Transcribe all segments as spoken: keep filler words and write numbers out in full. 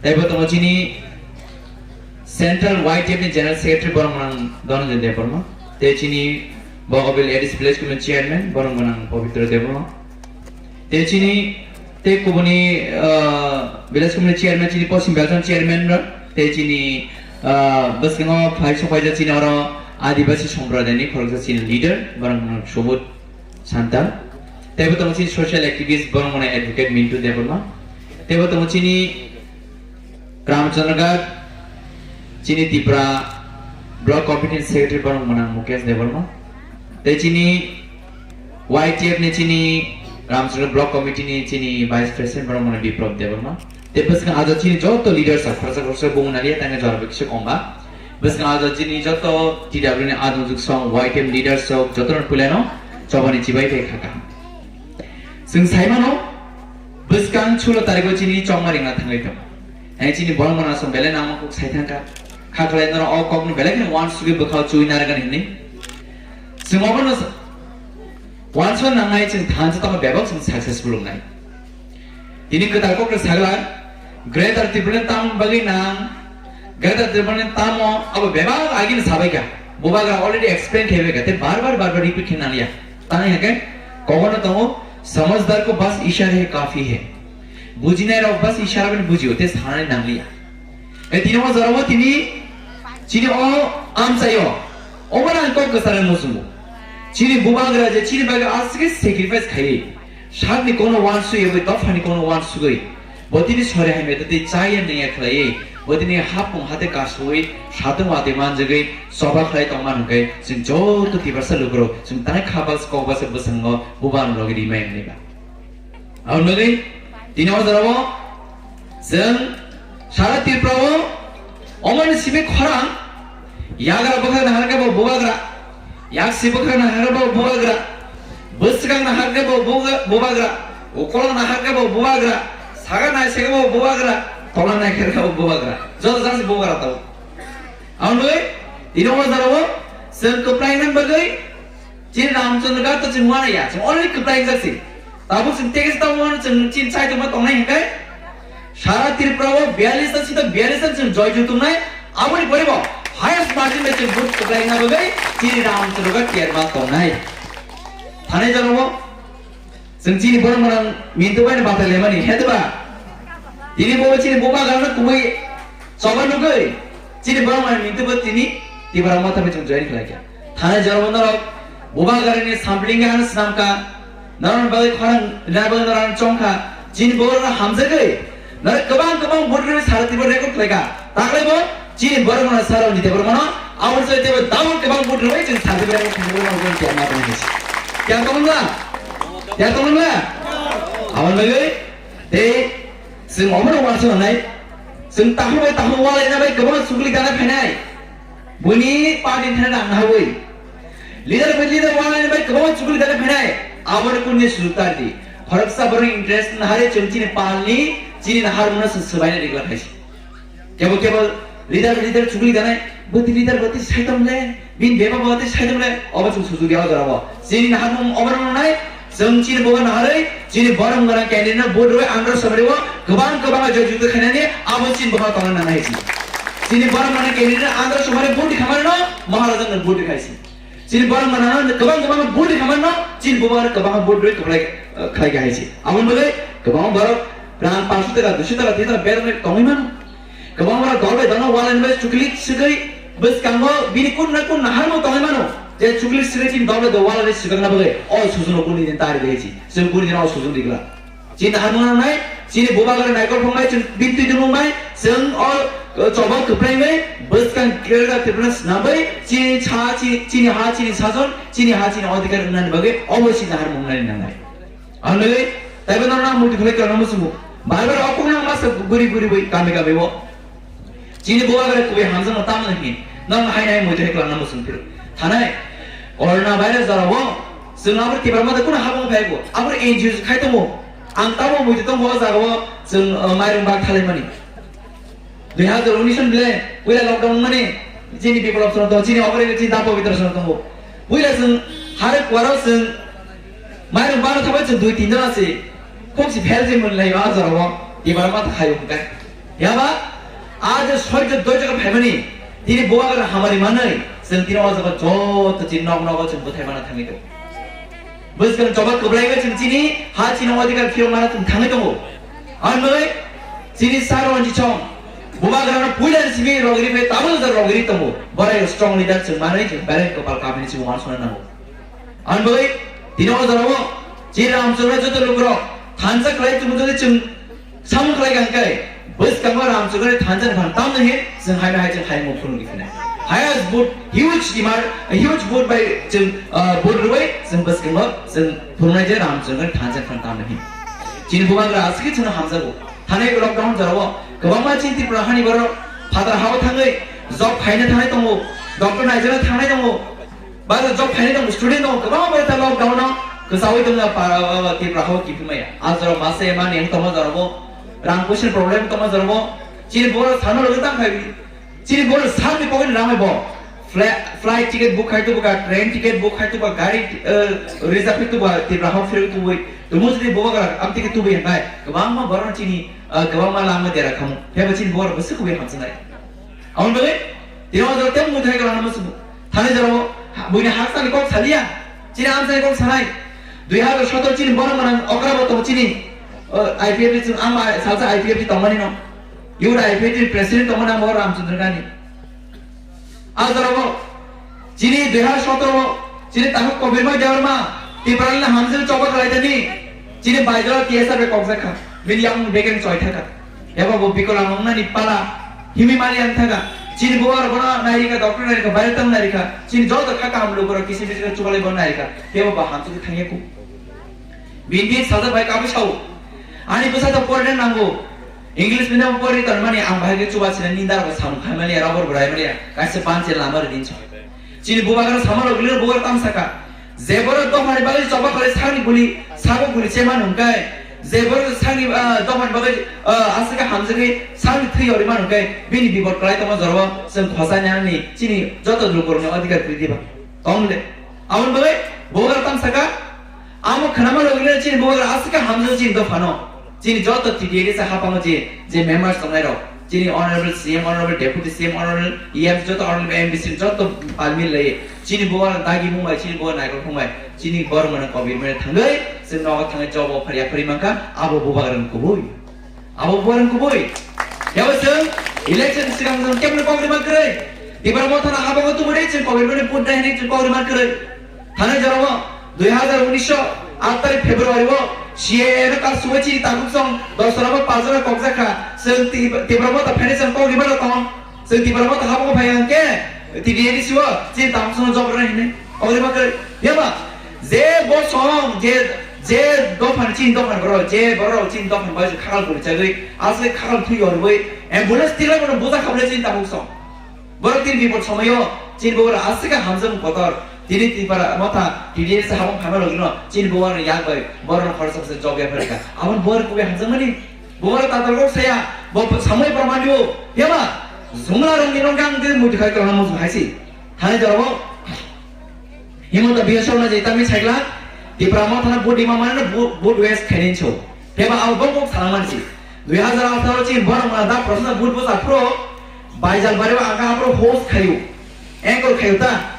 Tei bo tongo chini Central Y T F ni General Secretary borok gwnang Dhananjay Debbarma. Tei chini Bogabil A D C Village Committee Chairman borok gwnang Pabitra Debbarma. Tei chini tei kubuni, ah, Village Committee Chairman chini Poschim Belton Chairman rok. Tei chini, ah, bwskango phai sopaijak chini oro Adibasi Sompradayni khoroksa chini leader borok gwnang Subodh Santa. Tei bo tongo chini social activist borok gwnang Advocate Mintu Debbarma. Tei bo tongo chini Ramchandra Ghat, chini Tipra Block Committee ni Secretary borok gwnang Mukesh Debbarma. Tei chini Y T F ni chini Ramchandra Block Committee ni chini Vice President borok gwnang Biplab Debbarma. Tei bwskango ajo chini joto leaders rok khoroksa khoroksa bung naliya tangwi jora bai kisa koma. Bwskango ajo chini joto T W ni adung jugsong Y T F leaders rok joto no puilano chobani chibai tei khaka. Chwng saimano, bwskang sulo tarigo chini chongma ringna thangwi tongo. Hai chini borok mano aswk belai nangma kok sai thangkha. Kha khlai norok o kokno belai kheno uansugwi bwkhao chui narwkani hwnwi. Chwng obono s-, uansukna nangnai chwng thansa tongma bebak chwng successful wngnai. Tini kwtal kokno sagla, Greater Tipraland tamo bagwi nang, Greater Tipraland tamo abo bebak agini sabaikha. Bubagra already explain khaibaikha, tei bar bar bar bar repeat khe nangya. Tangwi hake kogono tongo, "Samajhdar ko bas ishara hi kafi hai." Bujinai rok bas ishara bai bujio, tei sanani nangliya. E tini o jorao tini chini o amchaio, omo nang kok kwcharo muchungo. Chini bubagra je chini bagwi aswk sacrifice khaiwi, sakni kono uansugwi, dophani kono uansugwi, bo tini sori hamya tei chaya nengya khlaiwi, bo tini hapung hate kasui, satung watwi manjagwi, choba khlai tongma hwnkhe, chwng joto Tiprasa lukurok, chwng tanai kha bas kok bas bwskango bubagra rok rimai wngnai ba. Aboni bagwi tini o jorao chwng sara Tripura o omoni simi khorang yagra bwkhak nahar khe bo bubagra, yaksi bwkhak nahar khe bo bubagra, bwskang nahar khe bo buga-, bubagra, ukolok nahar khe bo bubagra, saga nai se khe bo bubagra, tola nai khe bo bubagra, joto jasi bubagra tao. Aboni bagwi tini o jorao chwng kwplai nang bagwi Chini Ramchandra Ghat to chwng uanaiya, chwng already kwplai jak si. Tabuk chwng tei khe tabuk uanai chwng chini chai tongma tongnai hwnkhe, sara Tripura o biyallis ta seat o biyallis ta chwng joy ju tongnai, aboni pore bo highest margin bai chwng vote kwplai na bagwi chini Ramchandra Ghat chairman tongnai. Thanai jorao chwng chini borok mwnang Mintu bai no batai laimani, he ba? Tini bo chini bubagra no kubui choba nugwi, chini borok mwnang Mintu bo tini Tipra Motha bai chwng join khlai kha. Thanai jorao norok bubagra ni sampling ano swnam kha, norok bagwi khorang rina bagwi norok chong kha, chini borok no hamjagwi norok kwbang kwbang vote rwi sara Tipra record khlai kha. Taklai bo chini borok mwnang sara ni Tipra mano, abo se tebo tabuk kwbang vote rwi chwng sara Tipra record khlai kha. Kya tongla? Kya tongla? Abo bagwi tei chwng omo no uansuk nai. Chwng tahuk bai tahuk ualaina bai kwbangma chukli dana phainai. Buini party thani rang nahawi. Leader bai leader ualaina bai kwbangma chukli dana phainai. Aboni kunni sujuk tardi. Khoroksa borok interest nahari chwng chini palni, chini naharmungno chwng swbaina rigla khaisi. Kebo kebo leader leader chukli danai, bwtwi leader bwtwi saitom le, bini beba bwtwi saitom le, obo chwng sujuk ya o jorao. Chini naharmung obo rwnai, chwng chini boba naharwi, chini borok gwnang candidate no vote rwi andro somari o, kwbang kwbang joy juto khainani, abo chini boba tongna nanai chi. Chini borok gwnang candidate no andro somari vote khamari no, Maharaja no vote khaisi. Chini borok manano kwbang kwbang budi khamarno chini bubar kwbang budi rwi kwplai, eh, khlai kha hai se. Aboni bagwi kwbang borok rang panch sho taka, dui sho taka, tin sho taka berok tongwi mano. Kwbang borok dol bai dol no wal and bai chuklik swgwi bwskango bini kun na kun naharmung tongwi mano. Je chuklik swgwi chini dol bai dol wal and bai swgakna bagwi o sujuno kuni din tari de hai se. Chwng kuni din o sujun rikla. Chini naharmung nangnai, chini bubagra naikol phungnai, chwng bini twi dwngmung bai, chwng o, o choba kwplai bai, bwskang kwrwngda Tripura swnam bai, chini cha, chi-, chini ha, chini sajon, chini ha, chini odhikar wngnani bagwi obo chini naharmung nani nangnai. Ang nugwi, taibo norok ang muitu khlai kwrwngna muchungo. Bar bar o kok nang masa guri guri bai, kami kami o. Chini bubagra kubui hamjakma tamo hwnwi norokno haino hai muitu hai kwlangna muchung phiro. Thanai corona virus jorao chwng abo Tipra Motha kunu habung phaibo, abo N G O khai tongo. Ang tamo muitu tongo o jagao chwng, uh, mairung bag thalaimani. Dui hazar unis ni bele puila lockdown mani chini Biplab Sharma tongo, chini obore chini Da Pabitra Sharma tongo. Puila chwng harwi kuaro chwng mairung bano thabai chwng dui tin jona se khok si fail se mwnlai o jorao Tipra Motha khaio hwnkhe. Yaba, a je soijo doijo khe phaimani, tini bubagra hamari manwi, chwng tini o jaga joto chini nok nogo chwng bwthai mana thangwi tongo. Bwskang choba kwblaigwi chwng chini ha chini odhikar phiyok mana chwng thangwi tongo. Ang noi chini sir Ranjit Song, bubagrano puila ni simi rogri phai tabuk jora rogri tongo. Borai strong leader chwng manwi chwng belai kwpal kamini chwng uansukna nango. Ang noi tini o jorao chini Ramchundra joto lukurok thansa khlai chwng jodi chwng samung khlai kang kai bwskango Ramchundra thansa ni phan tamni hin chwng hai hai chwng hai mung phunuk phina. Highest vote, huge demand, huge vote by chwng, ah, vote rwbai chwng bwskango chwng phunuknai je Ramchundra thansa ni phan tamni hin. Chini bubagra aswk chwngno hamjago. Thani lockdown jorao kwbangma chini Tripura hani borok phatar hao thangwi job khaina thangnai tongo, doctor naijana thangnai tongo. Bazar job khainai tongo, student tongo, kwbangma borok ta lockdown no kwchaui tongo, pa-, pa-, pa-, Tripura hao kiphilmaya. A jorao masa ema ni wng tongma jorao bo, rang puisa ni problem tongma jorao bo. Chini borok sana logi tang khai, chini borok sal ni pocket ni rang bai bo. Fla-, flight ticket book khai tubuka, train ticket book khai tubuka, gari, eh, reserve khai tubuka, Tripura hao phirwi tubui. Tumu jodi bubagra am ticket tubui hwnkhai, kwbangma borok no chini, eh, kwbangma lama dera khamu. Phiyaba chini borok bo swkubui hamjaknai. Aboni bagwi tini o jorao tei muitu hai kwlangma muchungo. Thani jorao buini haksani kok saliya. Chini amsani kok sanai. Dui hazar sotoro chini borok mwnang okra bo tongo chini. O, I P F T chwng ama salsa I P F T tongmani no. Youth I P F T president tongmani amo Ramchandra Gandhi. A jorao chini dui hazar sotoro chini takhuk Kobirma Debbarma Tipralani hamjwk choba khlaitani chini baijora T S R bai kokjak kha. Bini yakung beken choi thaka. Eba bo bikolang wngnani pala himwi mali ang thaka. Chini bubar bono nairika, doctor nairika, bayar tang nairika. Chini joto kha kaham lukurok kisim kisim chubalai bono nairika. Eba bo hamjwk thangya ku. Bini sajak bai kabwi sao. Ani bwsa to pore nango. English medium pore tor mani ang bahai ke chuba sina ninda ro samung khai mali rubber brai mali kaisa panche lama ri din so. Chini bubagra samaro gulino bubagra tam saka. Je borok dophani bagwi choba khlai sakni guli, sabo guli chema nungkai. Je borok sakni, ah, dophani bagwi, ah, aswk hamjagwi sakni thwi yori ma nungkai. Bini bibot kwlai tongma jorbo chwng khosai nani chini joto lukurokni adhikar kwrwi diba. Tong le. Aboni bagwi bubagra tam saka. Amo khwnama logino chini bubagra aswk hamjagwi chini dophano. Chini joto T D A D sa hapango je, je members tongnai rok, chini honorable C M, honorable deputy C M, honorable E M, joto honorable M D C, joto palmil lai, chini bubar dagi mung bai, chini bubar naikol mung bai, chini borok mano kobir mane thangwi, chwng nogo thangwi job offer yapri mankha, abo bubagra ni kubui. Abo bubagra ni kubui. Yabo chwng election sigang chwng kebni kobir man kwrwi. Tipra Motha no hapango tubui chwng kobir mane put dai hinwi chwng kobir man kwrwi. Thani jorao dui hazar unis aat tarik February o C A A no kasumai chini takhuk song dosra bo pajora kokjak kha. Chwng Tip-, Tipra Motha phainai chwng kok rima rok tong. Chwng Tipra Motha habo phai hwnkhe T D A D C o chini takhuk song jobra hinwi. Kok rima kwrwi. Yaba je bo song je, je dophani chini dophani borok, je borok chini dophani bai khakal guri chagwi aswk khakal thwi yorwi ambulance tigla bono buja khablai chini takhuk song. Borok tin bipot somoyo chini bobora aswk khe hamjakmung kotor. Tini Tipra Motha T D S habang phaima rogino chini bobora yak bai borok khoroksa khoroksa job ya phaikha. Aboni bor kubai hamjakmani bobora tatal kok saya bo samoi praman yo. Yaba jumla rong ni rong gang de muti khai kala mo hai si. Thani jabo Himanta Biswa Sarma je tami saikla Tipra Motha na budi ma mana bu-, bud waste khainin so. Teba abo bok bok salang mansi. Dui hazar atharo chini borok mala da process bud bosa pro Baijal bari ba aga pro host khayu. Anchor khayu ta.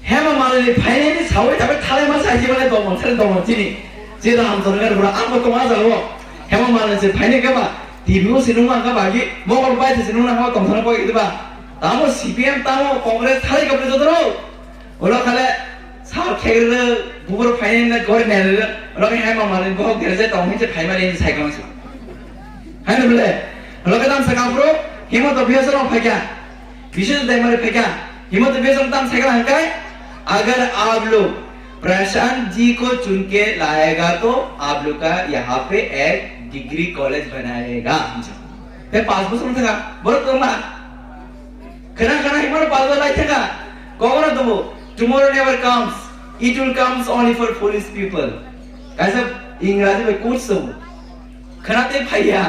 Hema Malini phainani sawi tabe thalai ma sai jibale domon sare domon chini. Chini ham tonga bura ang bo tonga jago. Hema Malini se phaini keba T V o sinung ma kaba gi mokol bai se sinung na kaba tong thana koi diba. Tamo C P M tamo Congress thalai kaba jodoro. Olo khale sal khegre bubur phaini na gor nere. Olo ke Hema Malini bohok gere je tong hinje phaimani sai kama. Haino bole. Olo ke tam sa kapro Himanta Biswa Sarma phaikha. Bishu Daimari phaikha, Himanta Biswa Sarma tam saikha hwnkhe, "Agar aap log Prashant ji ko chun ke layega to aap log ka yahan pe ek degree college banayega." Te pas bosor thaka, borok tongma. Khana khana himar pas lai thaka. Kogono tongo, "Tomorrow never comes. It will comes only for foolish people." Kaisa Ingraji bai quote tongo. Khna tei phaiya,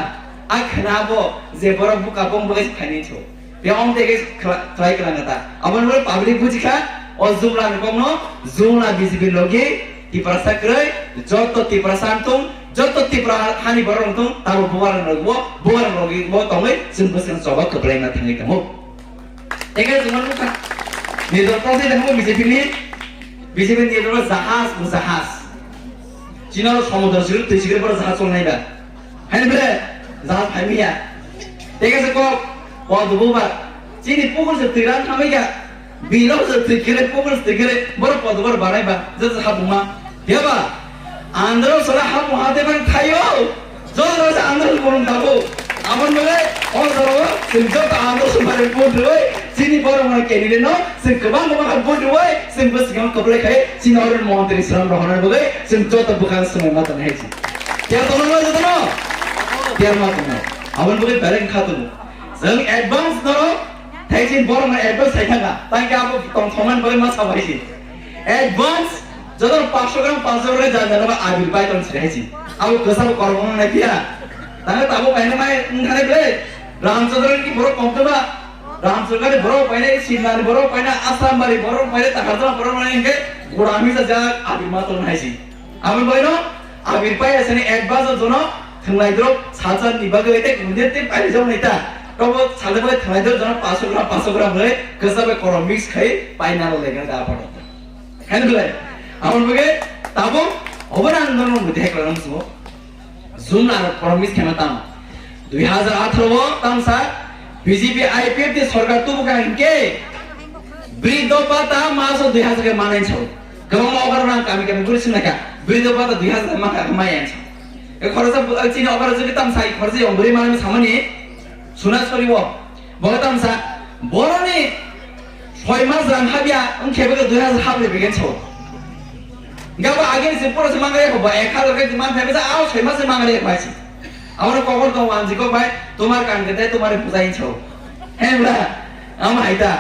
a khna bo je borok buka bong bagwi phaini tho. Be ong tege khla-, khlai kwlangna ta. Aboni ulo public bujikha, o jumla ni kokno, jumla B J P logi, Tiprasa kwrwi, joto Tiprasa wngthung, Joto Tripura hani borok rok tong, tabo bubagra rok bo, bubagra rok bo tongwi chwng bwswk choba kwplaima thangwi tongo. Tei khe chwng nukha, Nirdol Project tongmo B J P ni, B J P ni Nirdol jahaj, bo jahaj. Chino somudro sigir, twi sigir boro jahaj chol nai ba. Haini bre, jahaj phai miya. Tei khe se kok, kok dubu ba. Chini pukur se twi ran thamai ya. Bino se twi kere, pukur se twi kere, boro kok dubu ba nai ba. Je je hapung ma. Ya ba. Andro sala hapung hate ban thayo. Jodoro se andro se bolong tabo. Abon bole, o joro, se joto andro se bare vote roi. Chini boro ma candidate no, se kwbang kwbang vote roi. Chwng bwswkang kwplai khai chini oro montri sram rohorna bagwi chwng joto bwkhang swmai ma tongo hai se. Tiyar tongo na jotono? Tiyar ma tongo. Aboni bagwi belai wngkha tongo. Chwng advance norok thai chini borok no advance sai thangkha. Tangkhe abo tong thongmani bagwi ma sabo hai se. Advance jotono paanch sho gram, paanch sho gram jani jani ba abil pai tong siri hai se. Abo kwsa bo kormo nang nai phiya. Tangkhe tabuk kainwi mai wngkha nai ble. Ramchandra ni borok kom tongma. Ramchandra ni borok painai, Simla ni borok painai, Assam bari borok painai, Takarjala borok painai hingke gura hami sa jak abir ma tong hai si. Abir bai no, abir pai asani ek bajar jono thanglai drop salsa ni bagwi te kunde te pai jong nai ta. Tobo salsa bai thanglai drop jono paso gram, paso gram hoi, kesa bai korom mix khai pai na le ga da pa. Hen bai. Abon bage tabo obor ang no mo de kala mo. June aro promise khema tamo. Dui hajar atharo o tamsa B J P I P F T sorkar tubu ka hinkhe bridho bhata maso dui hajar ke manai chao. Kwbangma okar rang kami kami guri sinaka bridho bhata dui hajar maka mai ang chao. E khoroksa bu-, chini okar jodi tamsa khoroksa yong buri manai samani suna sori o. Bo tamsa boroni soi mas rang habya wngkhe bwkha dui hajar hap le begen chao. Gabo agini se pura se mangai ko ba ek hajar ke man phe sa ao soi mas se mangai ko bai si. Abono kokor to wanji ko bai tomar kan kete tomar bujai chao. He bra, am haita.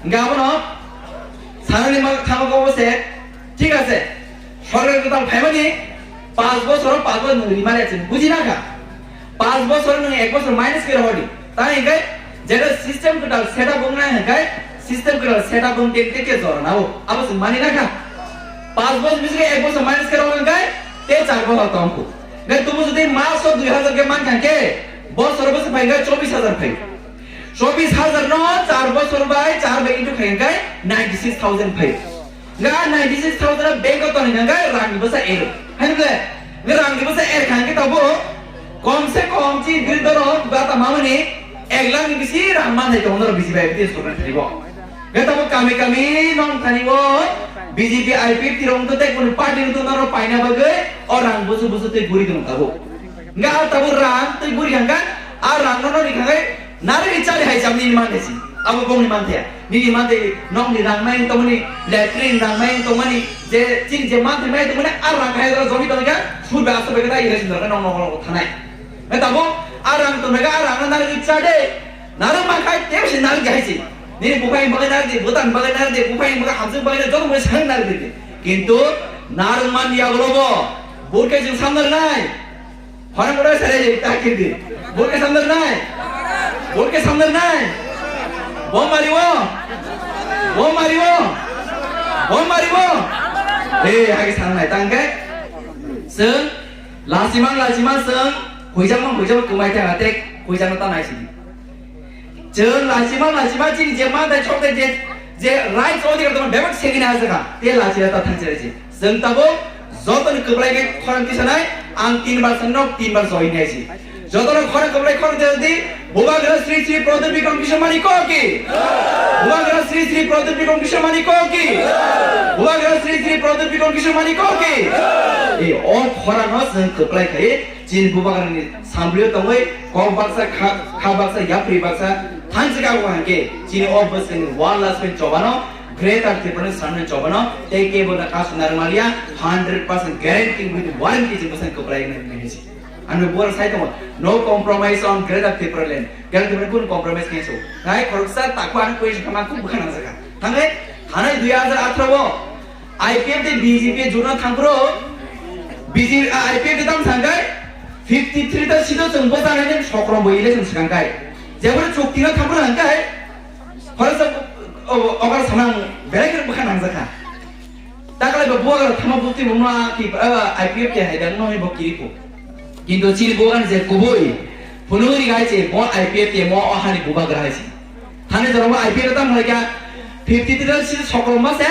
Gabo no sanani ma khama ko se thik ase. Sorkar ko tam phaimani panch bochor, panch bochor nuri mare chin buji na kha. Panch bochor nwng ek bochor minus khe rohordi. Tani hingke jeta system kwtal setup wng nai hingke system kwtal setup wng te te ke jora nao. Abo se mani na kha. Panch bochor bising ek bochor minus khe rohor hingke te char bochor tong khu. Hingke tubu jodi maso dui hajar ke man kha hingke bochor bochor phai hingke chobis hajar phai. Chobis hajar no char bochor bai char bai into khai hingke ninety six thousand phai. Nga ninety six thousand bank o toni nga rang ni bwsa ero. Hani ble, nga rang ni bwsa er khan ke tabo kom se kom chi grid doro bata mamani ek lakh ni bisi rang man hai tong doro bisi bai bisi sorkar thani bo. Nga tabo kami kami nong thani bo B J P I P F T rong to te kun party to noro paina bagwi o rang busu busu te guri dong tabo. Nga tabo rang te guri khan kan a rang no no ri khan Narwgwi chari hai cham nini manthe si. Abo bongni manthe. Nini manthe nokni rang mai tongmani, latrine rang mai tongmani, je chini je manthe mai tongmani, a rang hai dora jomi tongkha, surbe aso beke dai hai sindor ka nong nong nong thanai. Mai tabo a rang tongmai ka a rang narwgwi chade. Narwg ma khai tebsi narwg hai si. Nini buphai bagai narwg di, bwtang bagai narwg di, buphai bagai hamsung bagai narwg di, joto bagai sang narwg di. Kintu narwg man ya golobo. Burke jing samdar nai. Khorang kotor sare je ta kirdi. Bol ke samdar nai. Bol ke samdar nai. Bom mari wo. Bom mari wo. Bom mari wo. Eh, agi sang nai tang ke. Seng, lasimang, lasimang seng. Huijang mang, huijang kemai tang atek. Huijang ta nai sidi. Chwng laisima, laisima chini je ma dai chok dai je, je rights odhikar tongma bebak segini ha jaga. Te laisima ta thang chai se. Chwng tabo jotoni kwplai khe khorang tisanai, ang tin bar sanok, tin bar join nai se. Jotono khorang kwplai khorang tisa di, Bubagra Sri Sri Pradyot Bikram Kishore Manik ko ki? Bubagra Sri Sri Pradyot Bikram Kishore Manik ko ki? Bubagra Sri Sri Pradyot Bikram Kishore Manik ko ki? E o khorang no chwng kwplai khai, Chini bubagrani samlio tongwi kok baksa, kha, kha baksa, yapri baksa, thangjak abo hwnkhe chini o bwskangni one last point chobano, Greater Tripura ni samlio chobano, tei kebo da kasu narwkmaliya, hundred percent guarantee with warranty chini bwskang kwplai wngwi hinwi si. Ang bubagra sai tongo, no compromise on Greater Tripura land. Greater Tripura kunu compromise khe so. Nai khoroksa takhu ang question kama kung bwkha nangjakha. Thangai, thanai dui hajar atharo o, I P F tei B J P juna thangphuru, B J P, ah, I P F tei tamo thangkai, fifty three ta seat o chwng bwchanai ni sokrom bo election swkangkai. Jeboni chukti no thangphuru hangkai, khoroksa o, o, ogar sanang belai khe bwkha nangjakha. Takalai bo bubagra thama bukti bo ma ki, ah, I P F tei hai dang no bo kiri phu. Kintu chini bubagra ni je kubui phunui ri gai se bo I P F T mo o hani bubagra hai se. Thani jora bo I P F T tamo hai kha fifty three si sokolma se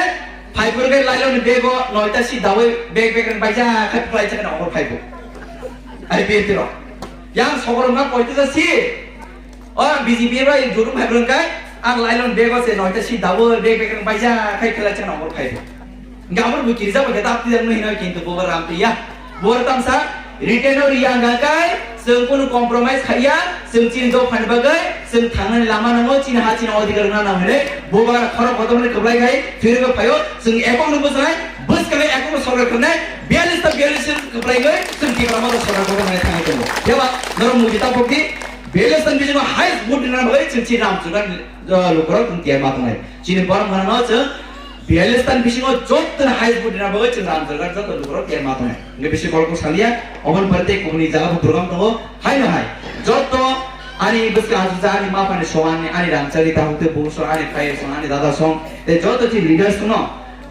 phai phur gai lailo ni bego noita si dawi beg beg rang baija khai phai chakna okor phai bo. I P F T ro. Yang sokolma poito ja si. O B J P bai jurung hai phur kai ang lailo ni bego se noita si dawi beg beg rang baija khai khela chakna okor phai bo. Gabur bo kirja bo khe tap tijak no hino kintu bo ram tiya. Bo tamsa written o riya ga kai, chwng kunu compromise khaiya, chwng chini dophani bagwi, chwng thangnani lama nango, chini ha chini odhikar wngna nang hinwi, bo bagra khorok kotormani kwplai khai, thwirogo phaio, chwng ekong no bwsnai, bwskang ekong no sorkar khwnai, biyallis ta biyallis kwplai gwi, chwng Tipra Motha sorkar kotormani thangwi tongo. Yaba, norok mugi tapok di, biyallis ta bisingo highest vote rina bagwi, chwng chini Ramchundra, uh, lukurok chwng tiyar ma tongnai. Chini borok manano chwng biyallis tan bisingo joto highest vote rina bagwi chwng Ramchundra joto lukurok tiyar ma tongnai. Nge bisi kolok saliya, oboni pore tei kubuni jaga bo program tongo, hai no hai. Joto ani bwskang achuja ani maphani song ani, ani rangchari tahuk tei bubu song ani phai song ani dada song tei joto chini leaders no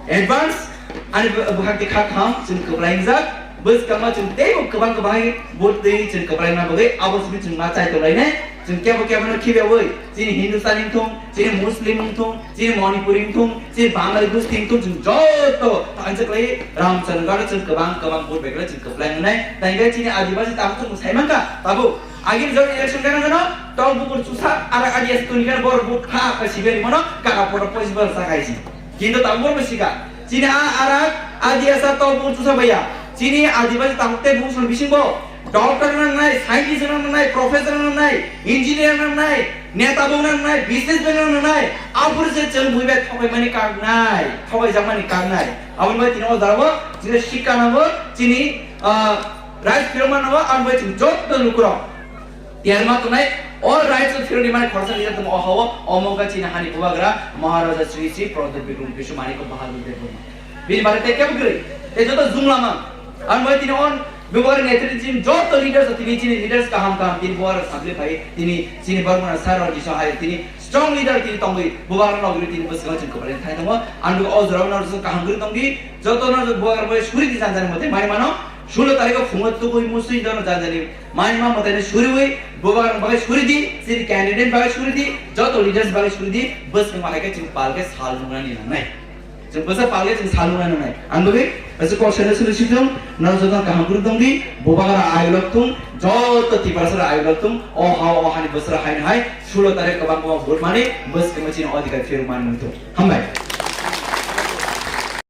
advance ani bw-, bwkhak tei kha kham chwng kwplai wngjak. Bwskango chwng teibo kwbang kwbang hai vote twi chwng kwplai wngna bagwi abo simi chwng ma chai tonglainai. Chwng kebo kebo no khibiawi chini Hindustani wngthung, chini Muslim wngthung, chini Manipuri wngthung, chini Bangali gusti wngthung, chwng joto thansa kwlai Ramchandra chwng kwbang kwbang vote bai kwlai chwng kwplai wngnai. Tei hwnkhe chini Adibasi tabuk chwng sai mankha, tabuk agini jora election gana gana tong bukur chusa ara adias tuni gana bor vote kha kha siberi mano kaka poto pois bor sa khaisi. Kintu tabuk bor bisi kha. Chini a arak Adiyasa tong bukur chusa baya. Chini Adibasi tabuk tei bukur song bisingbo doctor nangnai, scientist nangnai, professor nangnai, engineer nangnai, neta bo nangnai, businessman nangnai, aphuru se chwng bui bai thokai mani kak nai, thokai jak mani kak nai. Aboni bai tini o jora bo chini sikka nango, chini, ah, rights phirokma nango, aboni bai chini joto lukurok tiyarma tongnai, o rights o phirokni mani khoroksa nijak tongmo o hao, omo wngkha chini hani bubagra Maharaja Sri Sri Pradyot Bikram Bishnu Manik Bahadur Debbarma. Bini bagwi tei kebo kwrwi, tei joto jumlama. Ang bai tini on Bubagra netriti chini joto leaders, tini chini leaders kaham kaham, tini bubagra samle phai, tini chini Barmana sir rok jisong hai, tini strong leader tini tongwi, bubagra nogwi tini bwskango chini kwpal thai tongo. Ang o jorao no kaham kwrwi tongdi, joto no bubagra bai suri di janjani mote mai mano, sulo tarikh o phungo tubui musui jono janjani mai ma mote suriwi, bubagra bai suri di, chini candidate bai suri di, joto leaders bai suri di, bwskango hai khe chini palke sal nungnani nangnai. Chwng bwsa palge chwng salmung nai nai. Ang bagwi aswk kok sene sene sijong, nang joto kaham kwrwng tongdi, bubagra ayulok thung, joto Tiprasara ayulok thung, o ha o hani bwsra hai hai, sulo tarikh kwbang kwbang vote mani, bwskangma chini odhikar phirok mani wng thung. Hambai.